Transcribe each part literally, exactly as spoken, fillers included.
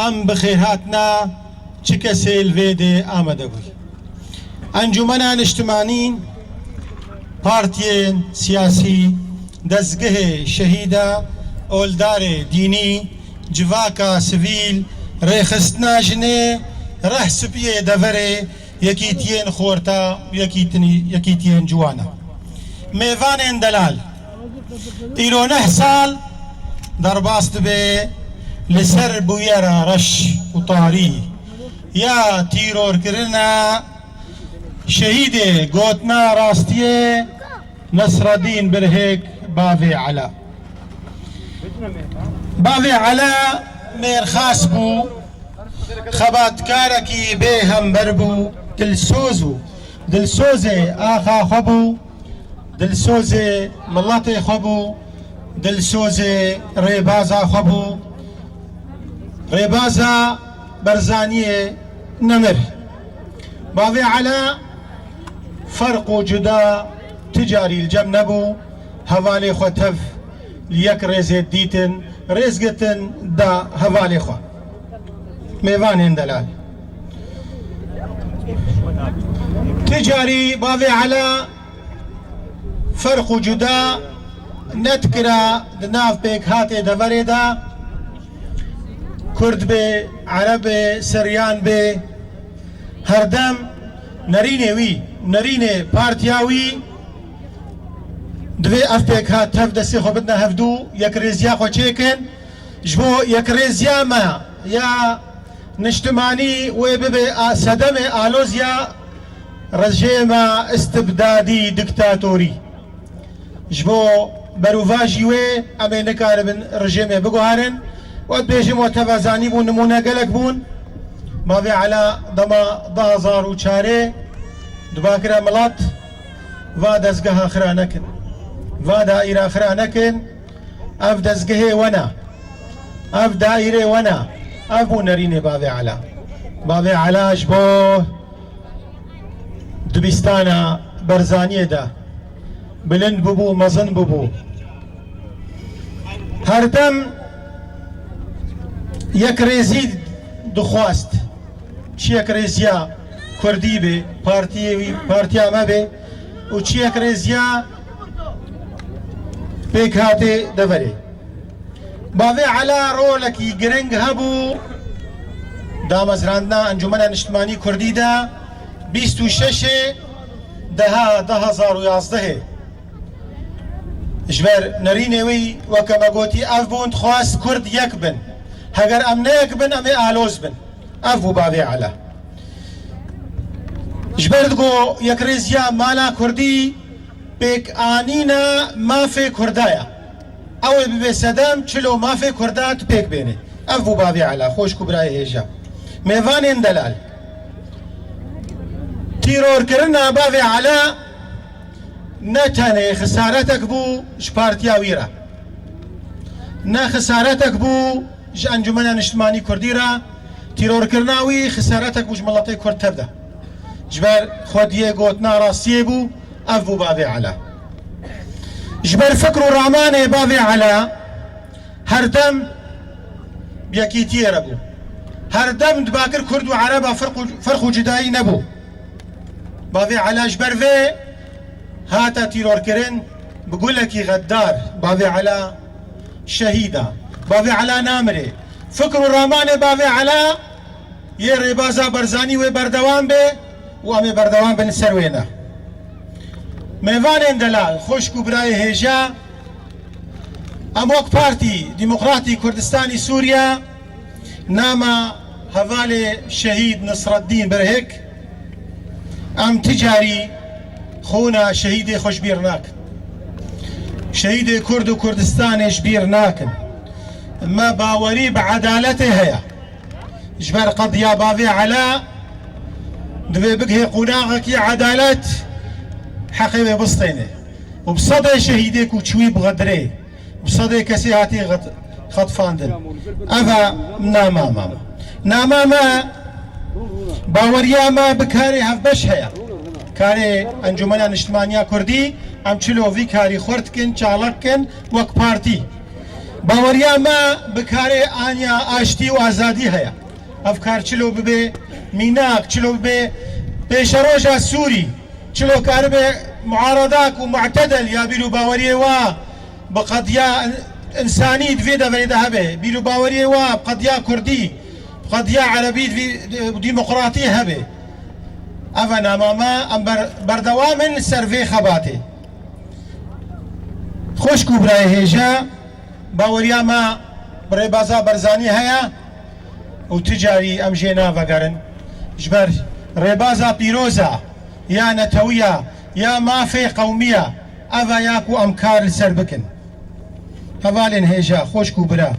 Em bi xêrhatina çi kesê li vê dê amade bûy. Encûmena Niştimanî, partiyên siyasî, dezgehê şehîda, oldarê dînî, civaka sivîl, rêxistina jinê, rehsipiyê deverê, yekîtiyên xorta, yekîtinî-, yekîtiyên ciwana. Mêvanên delal, îro neh sal derbas dibe li ser bûyera reş û tarî ya tîrorkirina şehîdê gotina rastiyê Nesreddîn Birhêk Bavê Ela. Bavê Ela mêrxas bû, xebatkarekî bê hember bû, dilsoz bû, dilsozê axa xwe bû, dilsozê miletê xwe bû, dilsozê rêbaza xwe bû, rêbaza Barzaniyê nemir. Bavê Ela ferq û cuda ti carî li cem nebû, hevalê xwe tev li yek rêzê dîtin, rêz girtin da hevalê xwe. Mêvanên delal. Ti carî Bavê Ela ferq û cuda nedikira di nav pêkhatê deverê de, Kurd bê, Ereb bê, Siryan bê, herdem nerînê wî, nerînê partiya wî divê ev pêkhat tev destê xwe bidine hevdû, yekrêziya xwe çêkin. Ji bo yekrêziya me ya niştimanî wê bibe a-, sedemê aloziya rejêma istibdadî, diktatorî. Ji bo berûvajî wê em ê nikaribin rejêmê biguherin. We dibêjim we teva zanîbûn, nimûne gelek bûn. Bavê Ela dema du hezar û çarê dibakire milet, va dezgeha xira nekin. Va daîra xira nekin. Ev dezgehê we ne. Ev daîrê we ne. Ev bû nerînê Bavê Ela. Bavê Ela ji bo dibistana Barzaniyê de bilind bûbû, mezin bûbû. Herdem yekrêzî dixwast. Çi yekrêziya Kurdî bê, partiyê wî, partiya me bê û çi yekrêziya pêkhatê deverê. Bavê Ela rolekî giring hebû damezrandina Encûmena Niştimanî Kurdî de bîst û şeş deha du hezar û yazdehê. Ji ber nerînê wî, weke me gotî, ev bûn dixwest Kurd yek bin. Heger em ne yek bin, em ê aloz bin. Ev bû Bavê Ela. Ji ber digo yekrêziya mala Kurdî pêkanîna mafê Kurda ye. Ew ê bibe sedem çilo mafê Kurda tu pêk bêne. Ev bû Bavê Ela, xweşk û birayê hêja. Mêvanên delal. Tîrorkirina Bavê Ela ne tenê xisaretek bû ji partiya wî re. Ne xisaretek bû ji Encûmena Niştimanî Kurdî re, tîrorkirina wî xisaretek bû ji miletê Kurd tev de. Ji ber xwediyê gotina rastiyê bû, ev bû Bavê Ela. Ji ber fikr û ramanê Bavê Ela herdem bi yekîtiyê re bû. Herdem dibakir Kurd û Ereba ferq û, ferq û cudayî nebû. Bavê Ela ji ber vê hate tîrorkirin, bi gulekî xeddar. Bavê Ela şehîd e. Bavê Ela namire. Fikr û ramanê Bavê Ela yê rêbaza Barzanî wê berdewam be û em ê berdewam bin ser wê ne. Mêvanên delal, xweşk û birayê hêja, em wek Partî Demokratî Kurdistanî Sûriye nama hevalê şehîd Nisreddîn Birhêk, em ti carî xûna şehîdê xwe ji bîr nakin. Şehîdê Kurd û Kurdistanê ji bîr nakin. Me bawerî bi edaletê heye. Ji ber qediya Bavê Ela divê bigihê qonaxekî edalet, heqê wê bistêne. Û bi sedê şehîdê ku çûyî bi Xedirê, bi sedê kesê hatî xet-, xetfandin. Ev e nama me. Nama me, baweriya me bi karê hevbeş heye. Karê Encûmena Niştimaniya Kurdî, em çilo vî karî xurt dikin, çalak dikin, wek partî. Baweriya me bi karê aniya aştî û azadî heye. Ev kar çilo bibe mînak, çilo bibe pêşeroja Sûrî, çilo karibe muaradak û mu'tedel ya bîr û baweriyê wa bi qediya in-, insanî di vê deverê de hebe, bîr û baweriyê wa bi qediya kurdî, bi qediya erebî di vî, demokratî hebe. Ev e nama me, em ber-, berdewam in ser vê xebatê. Xwişk û birayê hêja, baweriya me bi rêbaza Barzanî heye û ti carî em jê navegerin. Ji ber rêbaza pîroza ya netewiya ya mafê qewmiya, ev e ya ku em kar li ser bikin. Hevalên hêja, xwişk û bira.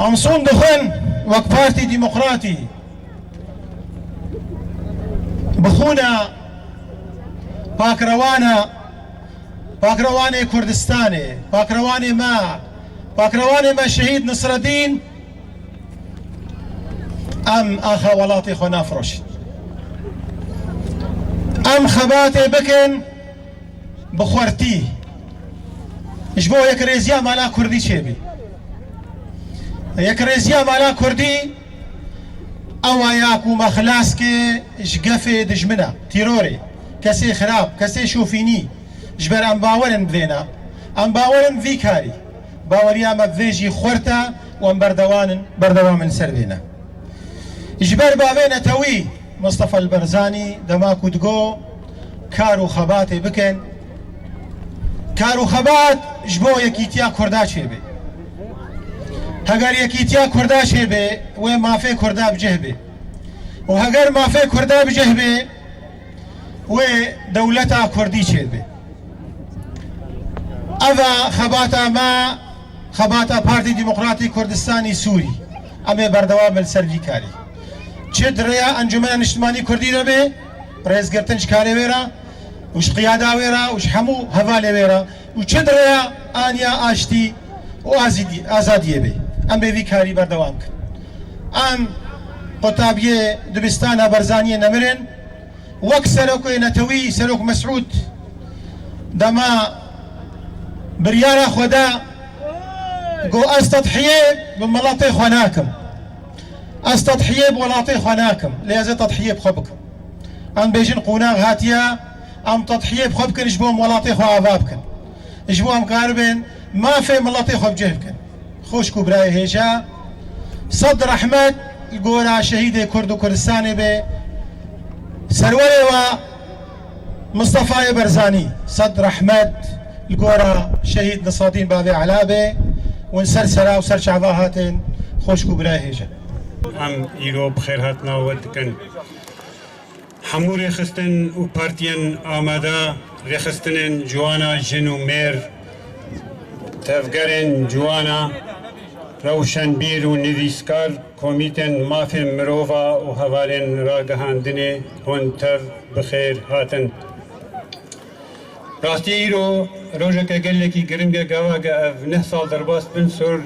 Em sûn dixwin wek Partî Demokratî bi xûna pakrewana, pakrewanê Kurdistanê, pakrewanê me, pakrewanê me Şehîd Nisredîn, em axa welatê xwe nafiroşin. Em xebatê bikin bi xwertî. Ji bo yekrêziya mala kurdî çêbî. Yekrêziya mala kurdî ew e ya ku me xilas ke ji gefê dijmina, tîrorê, kesê xirab, kesê şofînî. Ji ber em bawer in bi vêna. Em bawer in bi vî karî. Baweriya me bi vê jî xwert e û em berdewan in, berdewam in ser vêna. Ji ber bavê netewî Mustafa El Barzanî dema ku digo kar û xebatê bikin, kar û xebat ji bo yekîtiya Kurda çêbe. Heger yekîtiya Kurda çêbe, wê mafê Kurda bi cih be. Û heger mafê Kurda bi cih be, wê dewleta Kurdî çêbe. Ev e xebata me, xebata Partî Demokratî Kurdistanî Sûrî. Em ê berdewam bin li ser vî karî. Çi di rêya Encûmena Niştimanî Kurdî de be, rêzgirtin ji karê wê re û ji qiyada wê re û ji hemû hevalê wê re û çi di rêya aniya aştî û azîdî-, azadiyê be. Em ê vî karî berdewam kin. Em qutabiyê dibistana Barzaniyê nemirin. Wek serokê netewî, Serok Mesûd, dema biryara xwe da, got, ez tedhiyê bi miletê xwe nakim. Ez tedhiyê bi welatê xwe nakim. Lê ez ê tedhiyê bi xwe bikim. Em bêjin qonax hatiye, em tedhiyê bi xwe bikin, ji bo em welatê xwe ava bikin. Ji bo em karibin mafê miletê xwe bi cih bikin. Xwişk û birayê hêja, sed rehmet li gora şehîdê Kurd û Kurdistanê be. Serwerê we Mistefayê Barzanî, sed rehmet li gora şehîd Nisredîn Bavê Ela be. Win ser sera û ser çava hatin, xwişk û birayê hêja. Em îro bi xêrhatina we dikin. Hemû rêxistin û partiyên amade, rêxistinên ciwana jin û mêr, tevgerên ciwana, rewşenbîr û nivîskar, komîtên mafên mirova û hevalên ragihandinê, hûn tev bi xêr hatin. Rastî îro rojeke gelekî giring e, gava ge ev neh sal derbas bin sor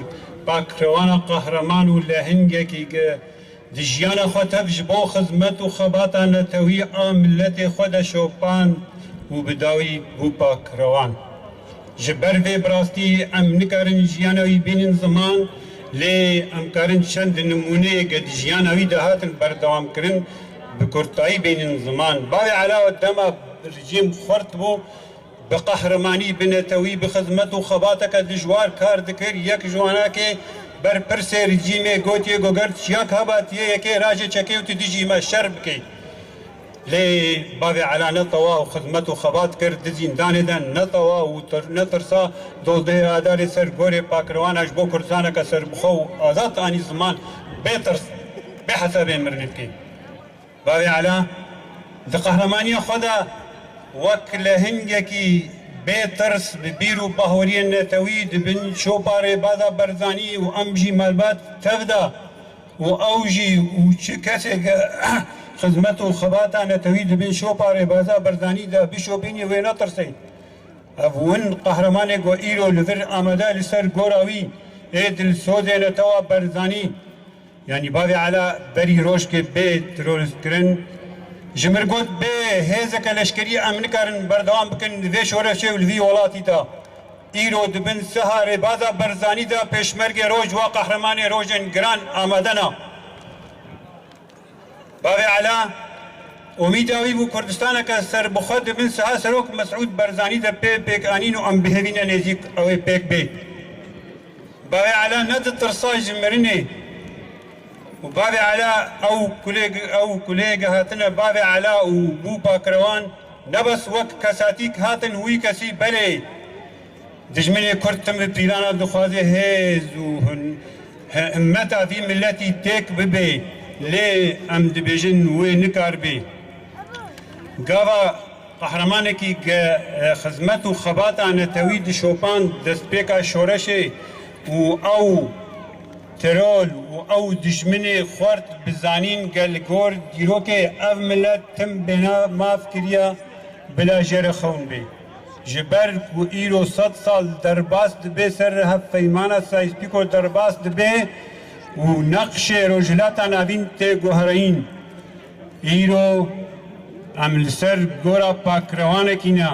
pakrewana qehreman û lehingekî ge di jiyana xwe tev ji bo xizmet û xebata netewî a miletê xwe de şopand û bi dawî bû pakrewan. Ji ber vê bi rastî em nikarin jiyana wî bînin ziman, lê em karin çend nimûneyeke di jiyana wî de hatin berdewamkirin bi kurtayî bênin ziman. Bavê Ela dema rejîm xurt bû, bi qehremanî, bi netewî, bi xizmet û xebateke dijwar kar dikir. Yek ji wanakê berpirsê rejîmê gotiye, go ger çiyak heba tiyê yekê rajê çekê û tu dijî me şer bikey. Lê bavê Ela ne tewa û xizmet û xebat kir, di zîndanê de ne tewa û tir-, ne tirsa dozdehê Adarê ser gorê pakrewana ji bo Kurdistaneke serbixwe û azad anî ziman, bê tirs, bê hesabê mirinê dikê. Bavê Ela di qehremanîya xwe de wek lehingekî bê tirs bi bîr û baweriyên netewî di bin şopa rêbaza Barzanî û em jî malbat tev de û ew jî û çi kesêke xizmet û xebata netewî di bin şopa rêbaza Barzanî de bişopînî wê netirsê. Ev win qehremanê ku îro li vir amade li ser gora wî ê dilsozê netewa Barzanî. Yanî bavê Ela berî rojkê bê terorîstkirin, ji mir got, bê hêzeke leşkerî em nikarin berdewam bikin li vê şoreşê û li vî welatî de. Îro di bin siha rêbaza Barzanî de pêşmerge roj wa qehremanê rojên giran amade ne. Bavê Ela, umîda wî bû Kurdistaneke serbixwe di bin siha Serok Mesûd Barzanî de pê pêk anîn û em bihêvîne nêzîk ew ê pêk bê. Bavê Ela ne ditirsa ji mirinê û bavê Ela ew kulê, ew kulê gihatine bavê Ela û bû pakrewan, ne bes wek kesatîk hatin wî kesî, belê dijminê Kurd tim bi pîlana dixwaze hêz û hin-, hi-, himmeta vî miletî têk bibe, lê em dibêjin wê nikaribe. Gava qehremanekî ge-, e, xizmet û xebata netewî dişopand destpêka şoreşê û ew terol û ew dijminê xwert bi zanîn ge li gor dîrokê ev milet tim bêna maf kiriya bila jê re xewn bê. Ji ber ku îro sed sal derbas dibe, ser hevpeymana Sykes-Picot derbas dibe û neqşê Rojhilata Navîn tê guherîn. Îro em li ser gora pakrewanekî ne,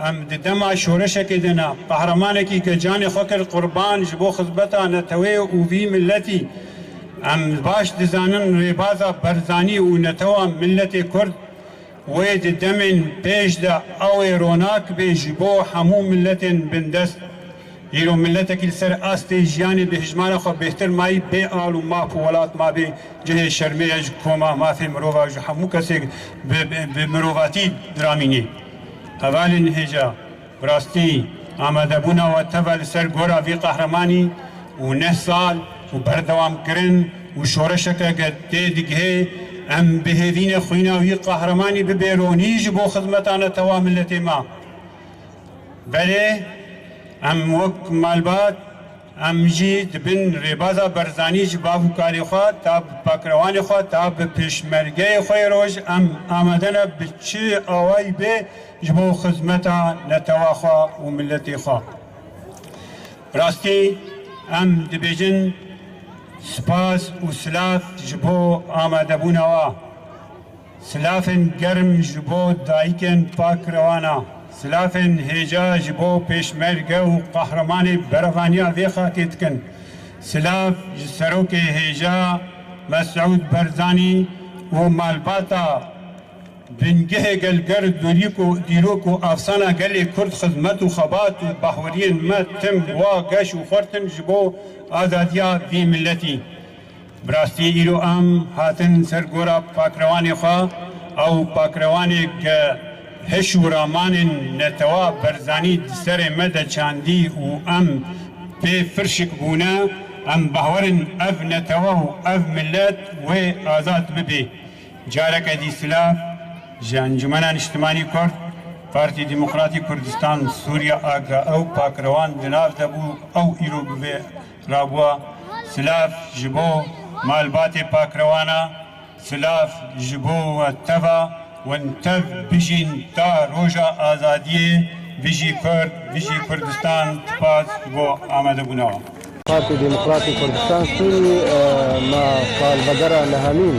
em di dema şoreşekê de ne. Qehremanekî ke canê xwe kir qurban ji bo xizmeta netewê û vî miletî. Em baş dizanin rêbaza Barzanî û netewa miletê Kurd wê di demên pêş de ew ê ronak bê ji bo hemû miletên bindest. Îro miletekî li ser astê jiyanê bi hijmara xwe bêhtir mayî bê al û maf û welat mabê, cihê şermê ye ji koma mafê mirova, ji hemû kesê bi, bi, bi mirovatî diramînê. Hevalên hêja, bi rastî amadebûna we teva li ser gora vî qehremanî û neh sal û berdewamkirin û şoreşeke ge tê digihê, em bi hêvî ne xwîna wî qehremanî bibe ronî ji bo xizmeta netewa miletê me. Belê, em wek malbat, em jî di bin rêbaza Barzanî ji bav û karê xwe ta bi pakrewanê xwe, ta bi pêşmergeyê xwe yê roj, em amade ne bi çi awayî bê ji bo xizmeta netewa xwe û miletê xwe. Bi rastî em dibêjin spas û silav ji bo amadebûna we. Silafên germ ji bo dayikên pakrewana, silafên hêja ji bo pêşmerge û qehremanê berevaniya vê xakê dikin. Silav ji serokê hêja Mesûd Barzanî û malbata bingehê gelger dûrîk û dîrok û afsana gelê Kurd, xizmet û xebat û bahweriyên me tim wa geş û xurt in ji bo azadiya vî miletî. Bi rastî îro em hatin ser gora pakrewanê xwe, ew pakrewanê ke hiş û ramanên netewa Barzanî di serê me de çandî û em pê firşik bûne, em bawer in ev netewa û ev milet wê azad bibe. Careke dî silav ji Encûmena Niştimanî Kurd, Partî Demokratî Kurdistan Sûriye, A G, ew pakrewan di nav de bû, ew îro bi vê rabûa. Silav ji bo malbatê pakrewana, silav ji bo we teva, win tev bijîn ta roja azadiyê. Bijî Kurd, bijî Kurdistan, spas ji bo amadebûna we. Partî Demokratî Kurdistan Sûrî, e, me salvegera nehemîn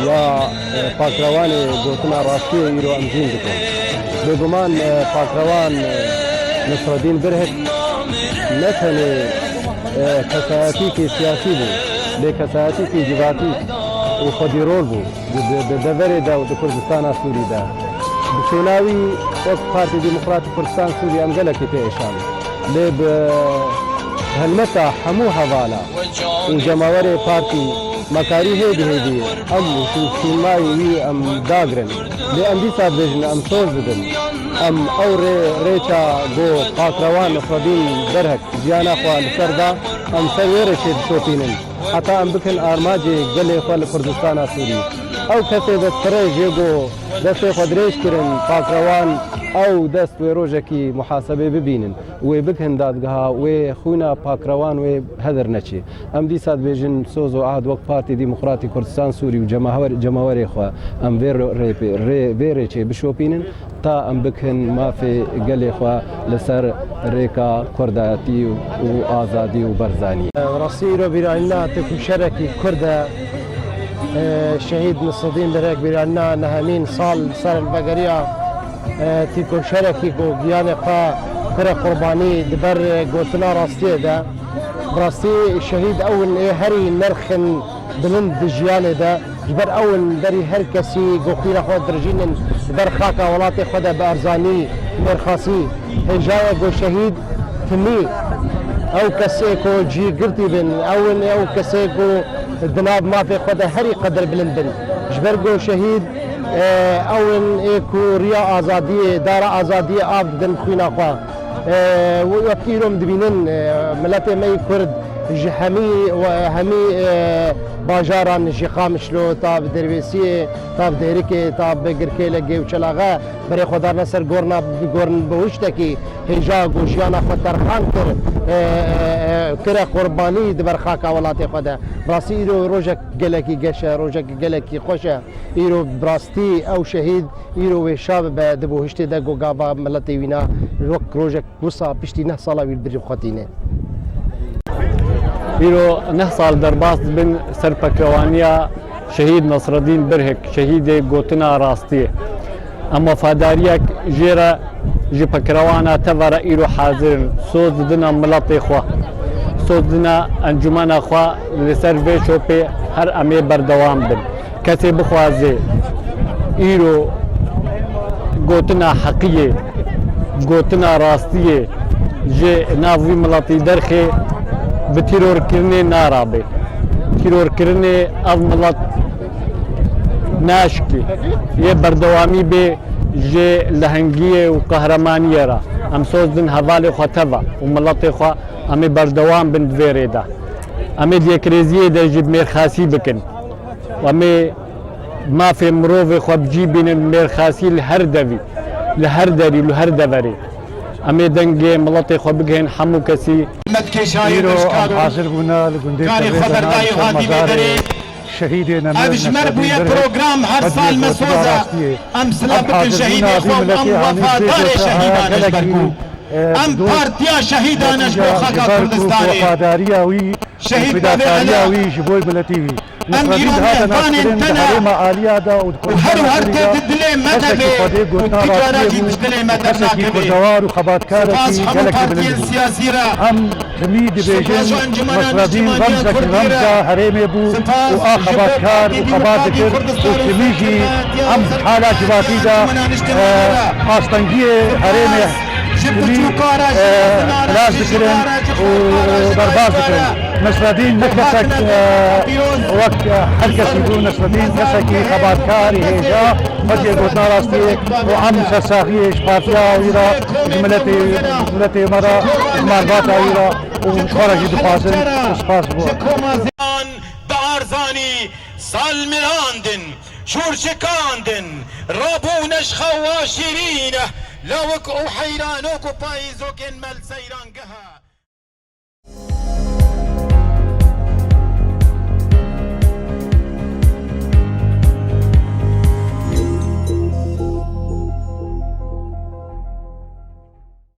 ya, e, pakrewanê gotina rastiyê îro em zîn dikin. Bêguman, e, pakrewan, e, Nisredîn Birhik ne tenê, e, kesayetîkê siyasî bû, lê kesayetîkê civatî û xwedîrol bû di, di, di deverê de û di Kurdistana Sûrî de. Bi şûna wî wek Partî Demokratî Kurdistan Sûrî em gelekî pê êşan. Lê bi helmeta hemû hevala û cemawerê partî me karî hêdî hêdî em û şûnmayî wî em dagirin. Lê em dîsa dibêjin, em soz didin. Em ew rê-, rêça ku pakrewan Nisredîn Berhek jiyana xwe li ser da, em ser wê rêçê dişopînin. Heta em bikin armacê gelê xwe li Kurdistana Sûrî. Ew kesê destxirêj yê ku destê xwe dirêj kirin, pakrewan, ew dest wê rojekî muhasebê bibînin. Wê bikin dadgeha, wê xwîna pakrewan wê hedir neçê. Em dîsa dibêjin soz û ahd wek Partî Demokratî Kurdistan Sûrî û cemawer-, cemawerê xwe em vê rê-, rê-, rê-, vê rêçê bişopînin, ta em bikin mafê gelê xwe li ser rêka kurdayetî û azadî û berzanî. Rastî îro bîranîna têkoşerekî Kurd e, e, şehîd Nisredîn Birhek, bîranîna nehemîn sal li ser hilvegeriya, e, têkoşerekî ku giyanê xwe Kure qurbanî di ber gotina rastiyê de. Bi rastî şehîd ew in ê herî nirxin bilind di jiyanê de. Ji ber ew in berî her kesî ku xwîna xwe dirjînin di ber xaka welatê xwe de bi erzanî mêrxasî hêja ye ku şehîd timî ew kesê ku cî girtî bin, ew in ew kesê ku di nav mafê xwe de herî qedirbilind bin. Ji ber ku şehîd, e, ew in ê ku riya azadiyê, dara azadiyê av didin xwîna xwe. E, wek îro em dibînin, e, miletê me yê Kurd ji hemî, hemî, e, bajaran, ji Qamişlo ta bi Derwêsiyê, ta bi Dêrikê, ta bi Girkêlekê û Çelaxe berê xwe darine ser gorna, gorin bi hiştekî hêja ku jiyana xwe terxan kir, e, e, e, kire qurbanî di ber xaka welatê xwe de. Bi rastî îro rojek gelekî geş e, rojek gelekî xweş e. Îro bi rastî ew şehîd îro wê şa bibe di bihiştê de ku gava miletê wîna wek rojek wisa piştî neh sala wî li birî xwe tîne. Îro neh sal derbas dibin ser pekrewaniya Şehîd Nasreddîn Birhik, şehîdê gotina rastiyê. Em wefadariyek jê re ji pekrewana te ve re îro hazir in. Soz didina miletê xwe. Soz didina encûmena xwe li ser vê çopê her em ê berdewam bin. Kesê bixwaze îro gotina heqiyê, gotina rastiyê ji nav wî miletî derxê, bi tîrorkirinê narabe. Tîrorkirinê ev milet naşkê. Yê berdewamî bê ji lehengiyê û qehremaniyê re. Em soz din hevalê xwe teva û miletê xwe em ê berdewam bin di vê rê de. Em ê di yekrêziyê de jî mêrxasî bikin. Em ê mafê mirovê xwe bi cî bînin, mêrxasî li her devî, li her derî, li her deverê. Em ê dengê miletê xwe bigihên hemû kesî. Îro em hazir bûne li gundê Tevêzena li ser mezarê şehîdê Nemir Nesredîn Birhik, Bedrê Gotina Rastiyê. Em hazir bûne vî miletê anî vê gote a gelekî, e, bi dûr, netice li ber ku wefadariya wî, fidakariya wî ji bo miletî wî. Em îro mehvanên te ne û her û her tê di dilê me de be û tu cara jî di dilê me dernakeve. Sipas hemû partiyên siyasî re. Sipas ji Encûmena Niştîmaniya Kurdî re. Sipas ji bo Partî Demokratî Kurdistanê, Partiya Encûmena Niştîmaniya re. Sipas ji biçûka re, ji mezina re, ji jina re, ji xorta re, ji xorta re. Nesredîn ne kesek, e, wek, e, her kesî bû. Nesredîn kesekî xebatkarî hêja, wekî gotina rastiyê û em sersaxiyê ji partiya wî re, ji miletê, miletê me re, ji malbata wî re û ji xwe re jî dixwazin. Spas bo. Bi arzanî salmirandin, şûrşikandin, rabûne ji xewa şîrîn e, lawik û heyranok û payîzokên me li seyrangeha.